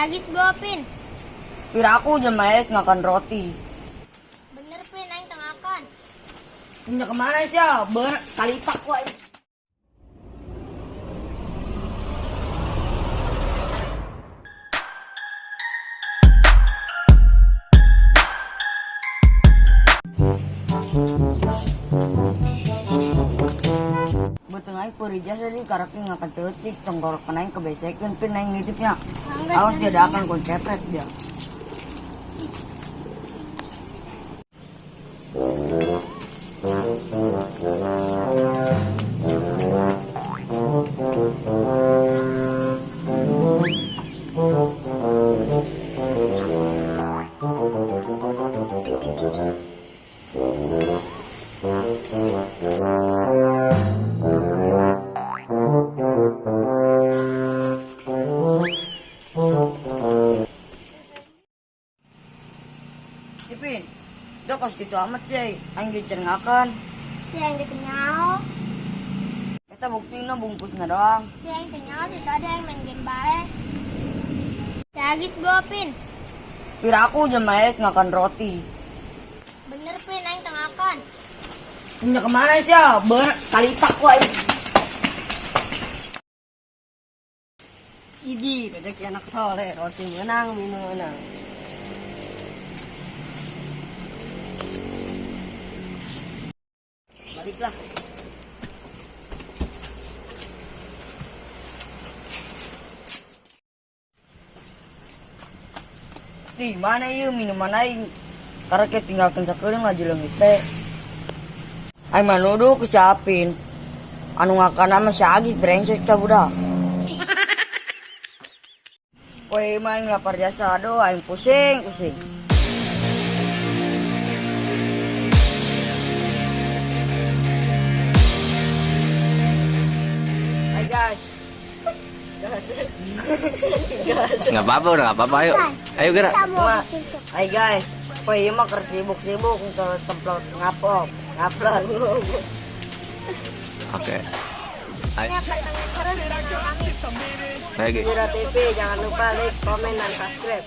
Agis gopin. Piraku jelema es ngakan roti. Bener Pin, aing teu ngakan. Punya kemana sih ya? Ber kalipak kok. Betul aing peurih jasa deui karek ngakan ceutik tenggorokan aing kebesekeun pin aing nitipnya. Anggeus, Awas dia akan kon cepret dia. Tipin, dia kos gitu amat sih. Aing ge can ngakan. Ti aing teu nyaho. Kita buktina bungkusna doang. Ti aing teu nyaho ti tadi aing main game bae. Ti Agis gopin. Piraku jelema es ngakan roti. Bener Pin, aing teu ngakan. Punya kemana sih ya? Ber kalipak kok. Idi, rezeki anak soleh, roti menang, minum menang. Baliklah. Di mana ieu minuman aing? Karena kita tinggalkan sakedeung laju leungit teh. Aing mah nuduh ke si Apin. Anu ngakan mah si Agis brengsek tah budak. Poe mah aing lapar jasa aduh aing pusing pusing. Hai guys. Nggak apa-apa, udah nggak apa-apa. Ayo, ayo gerak. Ma, hai guys. Poe ieu mah keur sibuk-sibuk untuk semprot ngupload, ngupload. Oke. Ayo, Ya, pantengin terus channel kami. lagi. Mira TV, jangan lupa like, komen, dan subscribe.